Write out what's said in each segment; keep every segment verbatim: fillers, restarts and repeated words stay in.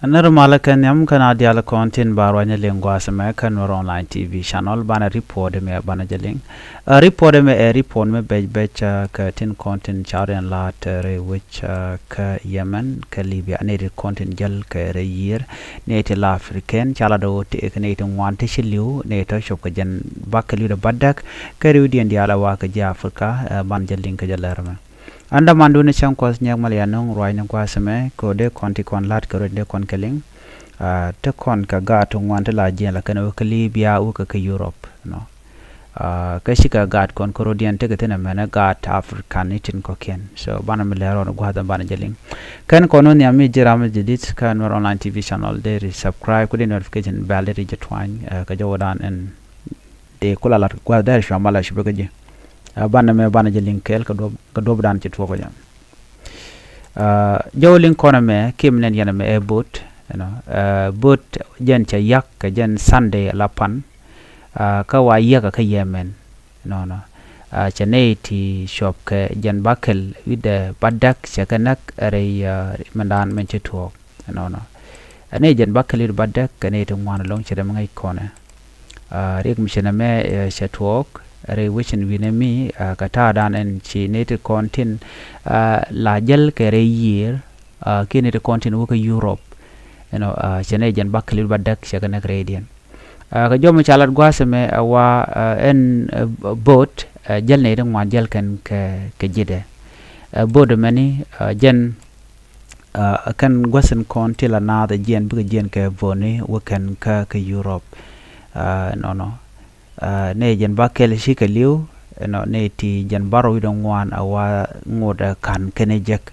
Nɛr malä kɛ nhiam kɛn a diaal kɔn tin ba ruany liŋ gua̱a̱th mɛ kɛ Nuɛr Online T V channel. Banɛ report mɛ banɛ jɛ liŋ. Ɛ, report mɛ ɛ report mɛ bɛc bɛc, ɛ, kɛ tin kɔn tin ca̱r yɛn la̱t, ɛ, rɛy wec, ɛ, kɛ Yemen kɛ Libya, nɛy ti kɔn tin jäl kɛ rɛy yiër, nɛy ti la African ca la dɔ̱ tëëk, nɛy ti ŋuan ti ci li̱w, nɛy tɔ cop kɛ jɛn bak kɛ li̱w dɛ batdäk kɛ ri̱wdiɛn diaal ɛ wa kɛ ji̱ Africa, ɛ, banɛ jɛ liŋ kɛ jɛ lɛr mɛ. Andamandun cäŋ kuɔth nyɛk mal ya nöŋ ruacni gua̱a̱th mɛ kɛ ɣöö dee kɔn ti kɔn la̱t kɛ röt dee kɔn kɛ liŋ. Aa, te kɔn kɛ gaat ti ŋuan ti la jiɛn la kɛn wä kä Libya wä kä kä Europe, you know. Aa, kä cikɛ gaat kɔn kä röt yɛn tekɛ thin ɛmɛnɛ gaat African ni tin kɔ̱kiɛn. So banɛ mi lɛr rɔɔd gua̱a̱th ɛn banɛ jɛ liŋ. Kɛn kɔn wä nhiam mi ji̱ ram mi jɛ dit kä Nuɛr Online T V channel dee ri subscribe ku dee notification bell dee ri jɛ tuany, aa, kɛ jɔwädan ɛn dee kula lat gua̱a̱th dee ri cua mal a cupɛ kä ji̱. Aa, banɛ mɛ banɛ jɛ liŋ kɛɛl kɛ duɔp kɛ duɔpdan ci tuɔɔk kɛ jɛ. Aa, jɔw liŋ kɔn ɛmɛ kiɛ mi nɛn yɛn ɛmɛ ɛ boat, you know, aa, boat jɛn cɛ yak kɛ jɛn Sunday la pan, aa, kä wa yiäkä kä Yemen, you know, nɔ. Aa, cɛ nɛy ti cuɔp kɛ jɛn bakɛl wi̱cdɛ batdäk cɛ kɛ näk rɛy, aa, mɛndan mɛn ci tuɔɔk, you know, nɔ. Aa, nɛy jɛn bakɛl wi̱cdɛ batdäk kɛ nɛy ti ŋuan ɛlɔ̱ŋ cɛ rɛm ŋäc kɔnɛ. Aa, riɛk mi cɛ nɛmɛ, ɛ, cɛ tuɔɔk rɛy wecin wi̱nɛ mi, aa, kɛ ta̱a̱dan ɛn ci nɛy ti kɔn tin, aa, la jäl kɛ rɛy yiër, aa, kiɛ nɛy ti kɔn tin wä kä Europe, you know, aa, cɛ nɛy jɛn bakɛl wi̱cdɛ batdäk cɛ kɛ näk rɛydiɛn. Aa, kɛ jɔw mi ca lat gua̱a̱th ɛmɛ ɛ wa, aa, ɛn, aa, boat, aa, jäl nɛy ti ŋuan jäl kɛn kɛ, kɛ ji̱dɛ. Aa, boat ɛmɛni, aa, jɛn Aa, kɛn gua̱thin kɔn ti la naath ɛ jiɛn bikɛ jiɛn kɛ böni wä kɛn kä kä Europe. Aa, nɔnɔ. Aa, nɛy jɛn bakɛl cikɛ li̱w, ɛnɔ, nɛy ti jɛn barɔw wi̱cdɛ ŋuan a wa ŋot ɛ ka̱n kɛn ɛ jek.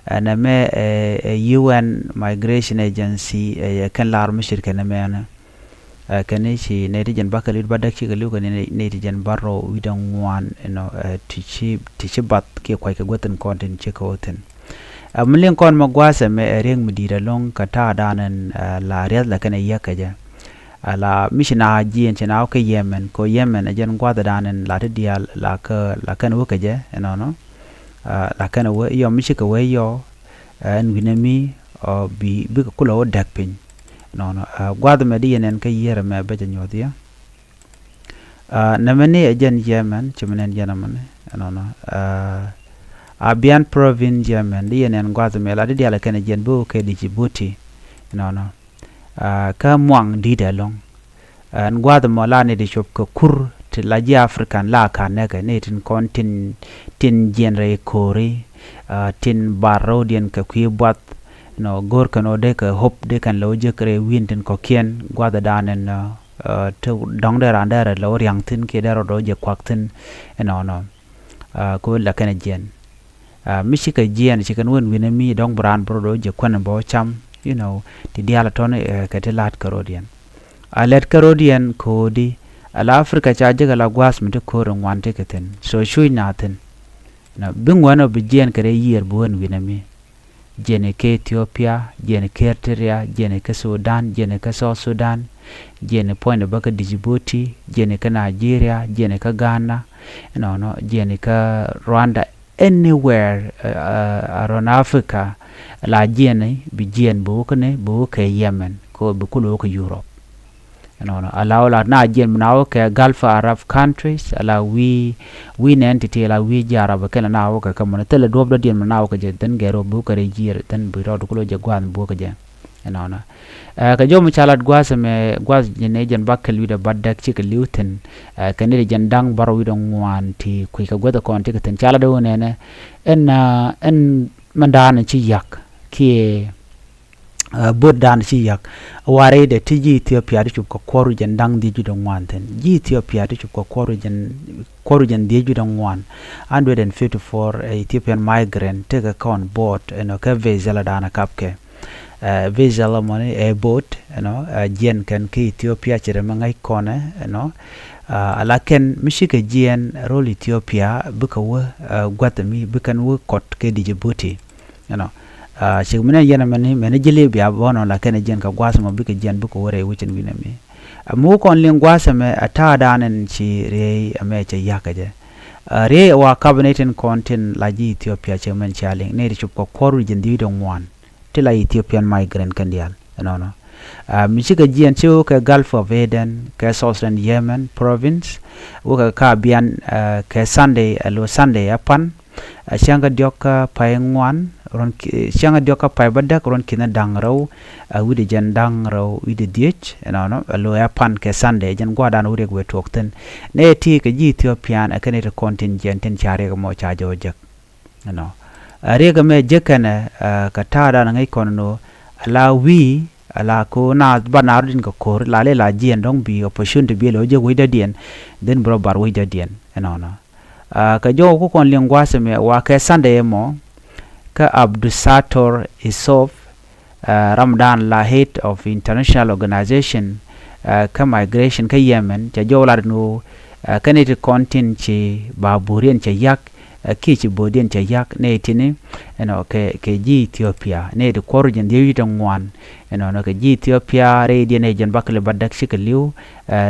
Aa, nɛmɛ ɛ, ɛ U N Migration Agency, ɛ, ɛ kɛn lar mi ce̱tkɛ nɛmɛ ɛnɛ. Ɛ, kɛn ni ci nɛy ti jɛn bakɛl wi̱cdɛ batdäk cikɛ li̱w kɛn ni nɛy ti jɛn barɔw wi̱cdɛ ŋuan, you know, ɛ, ti ci, ti ci bath kiɛ kuackɛ gua̱thin kɔn tin cikɛ wä thi̱n. Ɛ, mi liŋ kɔn mɛ gua̱a̱th ɛmɛ ɛ riɛk mi di̱i̱t ɛlɔ̱ŋ kɛ ta̱a̱dan ɛn, ɛ, la riath la kɛn ɛ yiäk kɛ jɛ. Ɛ, la mi ci na jiɛn ci na wä kä Yemen, kɛ Yemen ɛ jɛn gua̱a̱thdan ɛn la ti diaal la kä, la kɛn wä kɛ jɛ, ɛnɔnɔ. Ɛ, la kɛn wä yɔ mi cikɛ wä yɔ, ɛ, ɛn wi̱nɛ mi, ɔ, bi, bikɛ kulɛ wä däk piny. Nɔnɔ, ɛ, gua̱a̱th ɛmɛ di yɛn ɛn kä yiër ɛmɛ bɛ jɛ nyuɔth yɛ. Ɛ, nɛmɛ ni ɛ jɛn Yemen, ci mi nɛn jɛn ɛmɛni, nɔnɔ. Ɛ, Abian Province Yemen, di yɛn ɛn gua̱a̱th ɛmɛ la di diaal ɛ kɛn ɛ jɛn bi wä kɛ Djibouti, nɔnɔ. Aa, kä muaŋ di̱t ɛlɔ̱ŋ. Ɛn gua̱a̱th ɛmɔ la nɛy ti cop kɛ kur ti la ji̱ African la ka̱n nɛkɛ, nɛy tin kɔn tin, tin jiɛn rɛy ko̱ri, aa, tin bar rɔ̱diɛn kɛ kui̱ buath, nɔ, go̱o̱r kɛn ɔ dee kɛ hope dee kɛn lɛ wä jek rɛy wi̱i̱n tin kɔ̱kiɛn gua̱a̱th ɛ da̱a̱n ɛn, aa, te dɔ̱ŋ dee raan dee rɛ lɛ wä ria̱ŋ thi̱n kiɛ dee rɔɔdɛ wä jɛ kuak thi̱n ɛnɔnɔ. Aa, kɛ ɣöö la kɛn ɛ jiɛn. Aa, mi cikɛ jiɛɛn, cikɛ ni wen wi̱nɛ mi dɔ̱ŋ bi raan bi rɔɔdɛ wä jɛ kuɛn bä wä cam, you know, ti diaal tɔ̱ni, ɛ, kɛ ti la̱t kärɔ̱diɛn. A lɛt kärɔ̱diɛn ko̱di, a la Africa ca jek a la gua̱a̱th mi ti ko̱r in ŋuan ti kɛ thi̱n. So cuc na thi̱n. Na bi ŋuɛn ɔ bi jiɛɛn kɛ rɛy yiër bi wen wi̱nɛ mi. Jiɛɛn kɛ Ethiopia, jiɛɛn kɛ Eritrea, jiɛɛn kɛ Sudan, jiɛɛn kɛ South Sudan, jiɛɛn puɔ̱nydɛ bä kɛ Djibouti, jiɛɛn kɛ Nigeria, jiɛɛn kɛ Ghana, you know, nɔ, jiɛɛn kɛ Rwanda, anywhere, uh, uh, around Africa, la jiɛn bi jiɛn bi wä kä ni, bi wä kɛ Yemen, kɛ bi kul wä kä Europe. Nɔnɔ, a la wä la na jiɛn bi na wä kɛ Gulf Arab countries, a la wi̱i̱, wi̱i̱ nɛn ti ti la wi̱i̱ ji̱ Arab kɛn la na wä kɛ kä mɔni, thilɛ duɔ̱p dɔ̱diɛn bi na wä kɛ jɛ, then gɛr wä bi wä kɛ rɛ jiɛr, then bi rɔɔd kul wä jɛ gua̱a̱th bi wä kɛ jɛ. Ɛnɔnɔ. Ɛ, kɛ jɔw mi ca lat gua̱a̱th ɛmɛ, gua̱a̱th ji̱n ɛ jɛn bakɛl wi̱cdɛ batdäk cikɛ li̱w thi̱n, ɛ, kɛ ni jɛn da̱ŋ bärɔw wi̱cdɛ ŋuan ti kui̱ kɛ guäth kɔn ti kɛ thi̱n ca lat ɛ wä nɛnɛ. Ɛn, ɛ, ɛn mɛn da̱a̱n ci yak kiɛ, ɛ, bo̱o̱t da̱a̱n ci yak. Warɛ dɛ ti ji̱ Ethiopia ti cup kɛ kuɔr wi̱cdɛ da̱ŋ dhiec wi̱cdɛ ŋuan thi̱n. Ji̱ Ethiopia ti cup kɛ kuɔr wi̱cdɛ, kuɔr wi̱cdɛ dhiec wi̱cdɛ ŋuan. Hundred and fifty-four, ɛ, Ethiopian migrant tekɛ kɔn bo̱o̱t ɛnɔ kɛ vessel da̱a̱n kapkɛ. Ɛ, vessel mɔni ɛ bo̱o̱t, you know, ɛ, jiɛn kɛn kä Ethiopia ci rɛ mi ŋäc kɔnɛ, you know. Ɛ, ala kɛn mi cikɛ jiɛn ro̱l Ethiopia bikɛ wä, ɛ, gua̱th mi bikɛn wä kɔt kɛ Djibouti, you know. Ɛ, cik mi nɛ yɛn mɛni, mɛni ji̱ Libya bɔnɔ la kɛn jiɛn kɛ gua̱th mɔ bikɛ jiɛn bikɛ wä rɛy wecin wi̱nɛ mi. Ɛ, mi wä kɔn liŋ gua̱th mɛ ɛ ta̱a̱ da̱a̱n ɛn ci riey ɛmɛ cɛ ya̱kä jɛ. Ɛ, riey ɛ wa kap ni tin kɔn tin la ji̱ Ethiopia cɛ mɛn cia liŋ ni ti cup kɛ kuɔr wi̱cdɛ dhiec wi̱cdɛ ŋuan. Ti la Ethiopian migrant kɛn diaal. Ɛnɔnɔ. Mi cikɛ jiɛn ci wä kɛ Gulf of Aden kɛ Southern Yemen province, wä kɛ ka bian kɛ Sunday, ɛ lo Sunday ɛ pan. Cäŋ kä diɔk kä pay ŋuan, ruɔ̱n, cäŋ kä diɔk kä pay bädäk, ruɔ̱n ki̱n da̱ŋ rɛw wi̱cdɛ jiɛn da̱ŋ rɛw wi̱cdɛ dhiec. Ɛnɔnɔ, ɛ lo ɛ pan kɛ Sunday, jɛn gua̱dan wä riɛk wëë tuɔɔk thi̱n. Nɛ ti kɛ ji̱ Ethiopian ɛ kɛn i̱ ti kɔn tin jiɛn tin ca riɛk mɔ ca jɛ wä jek. Ɛnɔ, ɛ riɛk ɛmɛ jek kɛnɛ kɛ ta̱a̱dan ŋäc kɔn nɔ, ala wi̱i̱, ala ko na ba na rɔ din kɛ ko̱r, la lɛ la jiɛn dɔ̱ŋ bi opportunity bi lɛ wä jek wecdädiɛn, dhin bi rɔ bar wecdädiɛn. Ɛnɔnɔ. Kɛ jɔw ku kɔn liŋ gua̱a̱th ɛmɛ wa kɛ Sunday ɛmɔ, kä Abdusator Isop, ram dan la head of international organization kä migration kä Yemen, cɛ jɔw lat ni ɣöö kɛn i̱ ti kɔn tin ci baburiɛn cɛ yak kiɛ ci bo̱o̱diɛn cɛ yak nɛ i̱ tini, ɛnɔ, kɛ ji̱ Ethiopia nɛ i̱ ti kuɔr jɛn dhiec wi̱cdɛ ŋuan. Ɛnɔnɔ, kɛ ji̱ Ethiopia rɛydiɛn nɛ i̱ jɛn bakili ba däk cikɛ li̱w,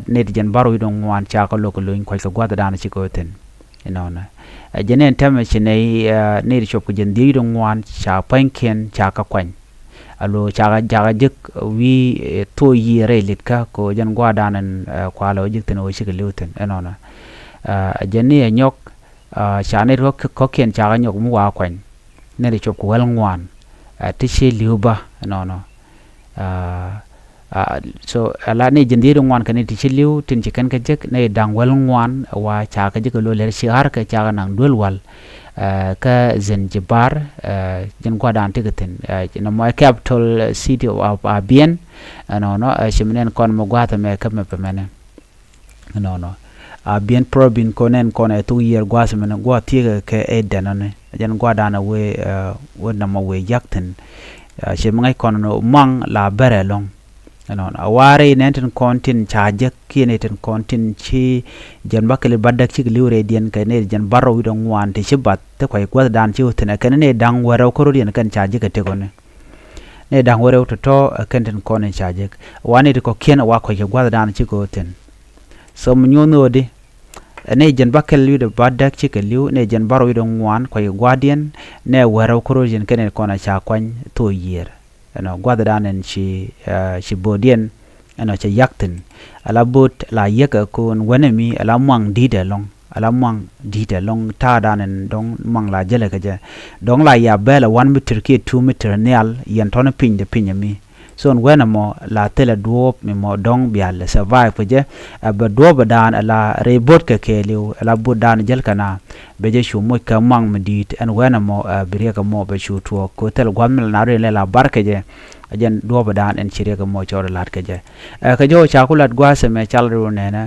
nɛ i̱ ti jɛn bar wi̱cdɛ ŋuan ca kɛ lo̱k kɛ lony kua̱c kɛ gua̱th dan cikɛ wä thi̱n. Ɛnɔnɔ. Ɛ jɛn ɛn tɛmɛ ci nɛy nɛy ti cop kɛ jɛn dhiec wi̱cdɛ ŋuan ca pua̱nykiɛn ca kɛ kuany. Alo ca kɛ, ca kɛ jek wi̱i̱ thok yiëë rɛy li̱tkä kɛ jɛn gua̱dan ɛn kualɛ wä jek thi̱n wä cikɛ li̱w thi̱n. Ɛnɔnɔ. Ɛ jɛn ni ɛ nyɔk, ca nɛy ti kɔ̱kiɛn ca kɛ nyɔk mi wa kuany. Nɛy ti cop kɛ wäl ŋuan ti ci li̱w bä. Ɛnɔnɔ. So ala ni jɛn dhiec wi̱cdɛ ŋuan kɛ ni ti ci li̱w tin ci kɛn kɛ jek ni da̱ŋ wäl ŋuan wa ca kɛ jek kɛ lo lɛr ci ɣa̱r kɛ ca kɛ naŋ duel wal kä Zanzibar, jɛn gua̱dan ti kɛ thi̱n, nɔmɔ ɛ capital city of Abiɛn. Ɛnɔnɔ, ci mi nɛn kɔn mɛ gua̱a̱th ɛmɛ kä mɛ pɛmɛnɛ. Ɛnɔnɔ. Abiɛn province kɔn ɛn kɔn ɛ thok yiër gua̱a̱th mɛn gua̱a̱th thiekɛ kɛ ɛ dɛnɔni. Jɛn gua̱dan ɛ wee, wee nɔmɔ wee yak thi̱n. Ci mi ŋäc kɔn nɔ muaŋ la bɛrɛ lɔ̱ŋ. Ɛnɔnɔ. A wa̱a̱ rɛy nɛn tin kɔn tin ca jek kiɛ nɛy tin kɔn tin ci jɛn bakili ba däk cik li̱w rɛydiɛn kɛ nɛy jɛn bar rɔ wi̱cdɛ ŋuan ti ci bath ti kuac gua̱thdan ci wä thi̱n ɛ kɛn nɛy da̱ŋ wärɛw kärɔ̱diɛn kɛn ca jek ɛ tëkɔni. Nɛy da̱ŋ wärɛw tɔ̱tɔ̱ ɛ kɛn tin kɔn in ca jek. Wa nɛy ti kɔ̱kiɛn a wa kuac kɛ gua̱thdan cikɛ wä thi̱n. So mi nyuɔ̱n ɣöödi, ɛ nɛ jɛn ba kɛl wi̱cdɛ ba däk cikɛ li̱w, nɛ jɛn ba rɔ wi̱cdɛ ŋuan kuac kɛ gua̱diɛn, nɛ wärɛw kärɔ̱diɛn kɛnɛ kɔn a ca kuany thok yiër. Ɛnɔ gua̱thdan ɛn ci, ci bo̱o̱diɛn ɛnɔ cɛ yak thi̱n. Ala bo̱o̱t la yäk ɛ ko̱o̱n wänɛ mi ala muaŋ di̱i̱t ɛlɔ̱ŋ, ala muaŋ di̱i̱t ɛlɔ̱ŋ ta̱a̱dan ɛn dɔ̱ŋ muaŋ la jälɛ kɛ jɛ. Dɔ̱ŋ la ya bɛɛl ɛ one meter kiɛ two meter nhial yɛn tɔ̱ni piny de piny ɛmi. So ɛn wɛnɛ mɔ la thilɛ duɔ̱ɔ̱p mi mɔ dɔ̱ŋ bia lɛ survive kɛ jɛ. Ɛ bɛ duɔ̱ɔ̱pdan ɛ la rɛy bo̱t kɛ kɛɛliw ɛ la bo̱tdan jäl kɛ na bɛ jɛ cu moc kɛ muaŋ mi di̱i̱t. Ɛn wɛnɛ mɔ ɛ bi riɛk ɛmɔ bɛ cu tuɔɔk kɛ thil gua̱th mi la na rɛy lɛ la bar kɛ jɛ. Ɛ jɛn duɔ̱ɔ̱pdan ɛn ci riɛk ɛmɔ cɔɔd ɛ la̱t kɛ jɛ. Ɛ kɛ jɔw ca ku la̱t gua̱a̱th ɛmɛ cal rɛw nɛnɛ.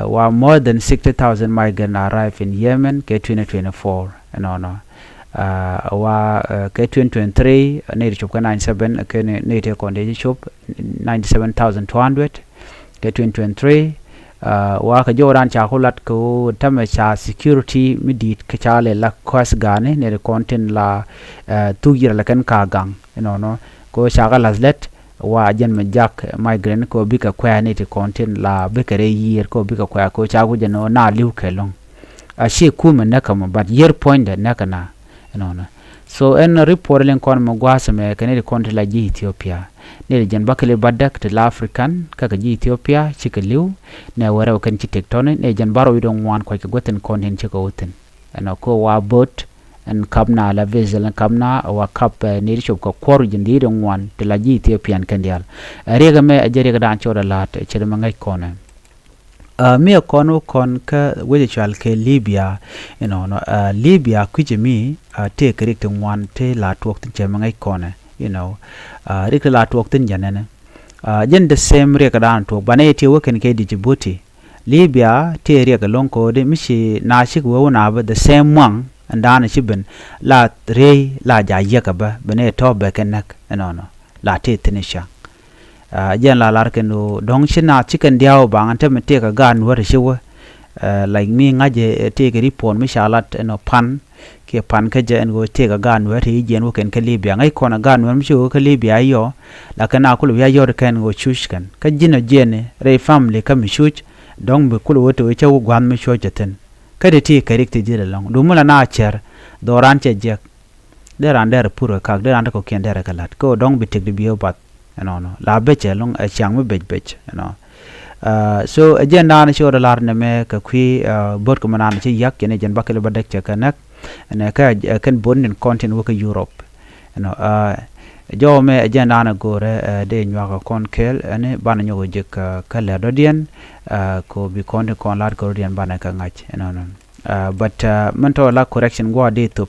Wa more than sixty thousand migrant arrive in Yemen kɛ twenty twenty-four. Ɛnɔnɔ. Wa kɛ twenty twenty-three nɛy ti cop kɛ ninety-seven kɛ nɛy ti kɔn dee ci cop ninety-seven thousand two hundred kɛ twenty twenty-three. Wa kɛ jɔwdan ca ku lat kɛ ɣöö tämɛ ca security mi di̱i̱t kɛ ca lɛ la kuäth ga̱a̱ni nɛy ti kɔn tin la thuk yiɛr la kɛn ka gaŋ. Ɛnɔnɔ. Kɛ ɣöö ca kɛ la̱th lät wa jɛn mi jak migrant kɛ ɣöö bikɛ kuɛ̈ɛ̈ nɛy ti kɔn tin la bikɛ rɛy yiër kɛ ɣöö bikɛ kuɛ̈ɛ̈ kɛ ɣöö ca ku jɛn ɣöö na li̱w kɛ lɔ̱ŋ. A ci kumɛ näk kɛ mɔ but yiër puɔ̱nydɛ näk kɛ na. Ɛnɔnɔ. So ɛn report liŋ kɔn mɛ gua̱a̱th ɛmɛ kɛ nɛy ti kɔn ti la ji̱ Ethiopia. Nɛy ti jɛn ba kɛ li̱w ba däk ti la African kä kɛ ji̱ Ethiopia cikɛ li̱w. Nɛ wärɛw kɛn ci tëk tɔ̱ni nɛy jɛn ba rɔ wi̱cdɛ ŋuan kuac kɛ guäthin kɔn tin cikɛ wä thi̱n. Ɛnɔ kɛ wa bo̱o̱t ɛn kap na la vessel ɛn kap na wa kap nɛy ti cop kɛ kuɔr ji̱n dhi̱i̱t ŋuan ti la ji̱ Ethiopian kɛn diaal. Ɛ riɛk ɛmɛ ɛ jɛ riɛkdan cɔɔd ɛ la̱a̱t cɛ ri mɛ ŋäc kɔnɛ. Mi ɛ kɔn wä kɔn kä wecɛ cual kɛ Libya. Inɔnɔ Libya kui̱cɛ mi tëë kɛ riɛk ti ŋuan ti la tuɔɔk thi̱n cɛ mɛ ŋäc kɔnɛ. Inɔ riɛk ti la tuɔɔk thi̱n jɛ nɛnɛ. Jɛn the same riɛkdan tuɔɔk banɛ yɛ ti wä kɛn kɛ Djibouti. Libya tëë riɛk ɛlɔ̱ŋ ko̱o̱di mi ci na cik wee wä na bä the same muaŋ ɛn da̱a̱n ci ben la riey la ja yiäkä bä ben ëë tɔ̱ bɛ kɛ näk ɛnɔnɔ la tëë thi̱n i̱ ca̱ŋ. Jɛn la lar kɛn ɣöö dɔ̱ŋ ci na ci kɛn dia̱a̱ wä baŋ ɛn te mi tëëk ɛ gaat nuäär ci wä. Like mi ŋa̱c ɛ tëëk ɛ report mi ca lat ɛnɔ pan kiɛ pan kä jɛ ɛn ɣöö tëëk ɛ gaat nuäär ti jiɛn wä kɛn kä Libya ŋäc kɔn ɛ gaat nuäär mi ci wä kä Libya iɔ. Lakin a kulɛ wi̱i̱ a yɔt kɛn ɣöö cuc kɛn kä ji̱n ɔ jiɛn rɛy family kä mi cuc. Dɔ̱ŋ bi kulɛ wä te wä cä wä gua̱a̱th mi cuɔ̱c cɛ thi̱n. Kä ti ti kɛ rik ti ji̱l ɛlɔ̱ŋ duŋ mi la na cär dhɔran cɛ jiɛk. dee raan dɛr pur kɛ kak, dee raan ti kɔkiɛn dɛr kɛ la̱t kɛ ɣöö dɔ̱ŋ bi tëk di bi ɣä bath. Ɛnɔnɔ la becɛ loŋ ɛ ciaŋ mi bec bec ɛnɔ. So ɛ jɛn da̱a̱n ci ɣöö dee lar nɛmɛ kɛ kui̱ bo̱t kɛ mi naan ci yak kɛn ɛ jɛn bakɛl bä däk cɛ kɛ näk. Ɛnɛ kɛ kɛn bo̱t ni̱n kɔn tin wä kä Europe. Ɛnɔ jɔwä mɛ ɛ jɛn da̱a̱n ɛ go̱o̱rɛ dee nyuak ɛ kɔn kɛɛl ɛn banɛ nyɔk ɛ jek kä lɛr dɔ̱diɛn. Kɛ ɣöö bi kɔn tin kɔn la̱t kɛ rɔ̱diɛn banɛ kɛ ŋa̱c ɛnɔnɔ. But mɛn tɔ̱ la correction gua̱a̱ dee thop.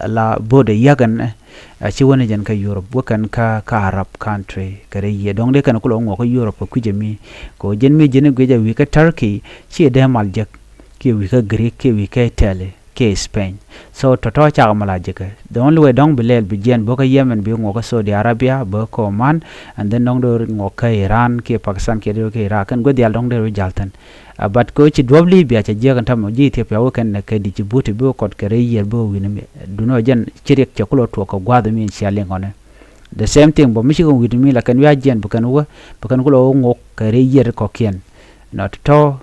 La bo̱o̱dɛ yäkɛn ɛ ci wänɛ jɛn kä Europe wä kɛn kä kä Arab country kɛ rɛy yiëë dɔ̱ŋ dee kɛn kulɛ wä ŋuɔk kä Europe kɛ kui̱cɛ mi. Kɛ wä jɛn mi jɛn guic ɛ wi̱i̱ kä Turkey ci dee mal jek kiɛ wi̱i̱ kä Greek kiɛ wi̱i̱ kä Italy kiɛ Spain. So tɔ̱tɔ̱ cakɛ mal a jekɛ the only way dɔ̱ŋ bi lɛl bi jiɛn bä kä Yemen bi ŋuɔk kä Saudi Arabia bä kä Oman. And then dɔ̱ŋ dee ŋuɔk kä Iran kiɛ Pakistan kiɛ dee kä Iraq kɛn guic diaal dɔ̱ŋ dee rɔ jal thin. But kɛ ɣöö ci duɔ̱p Libya cɛ jiäk ɛn tɛmɛ ji̱ Ethiopia wä kɛn nɛ kɛ Djibouti bi wä kɔt kɛ rɛy yiër bi wä wi̱n mi. Duundɛ ɣöö jɛn ci riɛk cɛ kulɛ tuɔɔk kɛ gua̱a̱th mi cia liŋ ɣɔnɛ. The same thing bä mi ci kɛn wi̱n mi la kɛn wi̱i̱ a jiɛn bi kɛn wä bi kɛn kulɛ wä ŋok kɛ rɛy yiër kɔ̱kiɛn. Nɔ ti tɔ̱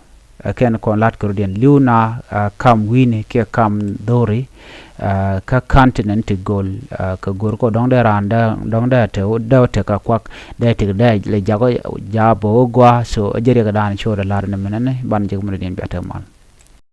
ɛ kɛn kɔn la̱t kɛ rɔ̱diɛn li̱w na kam wi̱i̱ni kiɛ kam dho̱ri. Kä continent ti go̱o̱l kɛ go̱o̱r kɔ dɔ̱ŋ dee raan dee dɔ̱ŋ dee te dee te ka kuak dee te dee lɛ jak jak bä wä gua. So ɛ jɛ riɛk dan ci wä dee lar ni mɛnɛ ni ban jek mɛnɛ din bia te mal.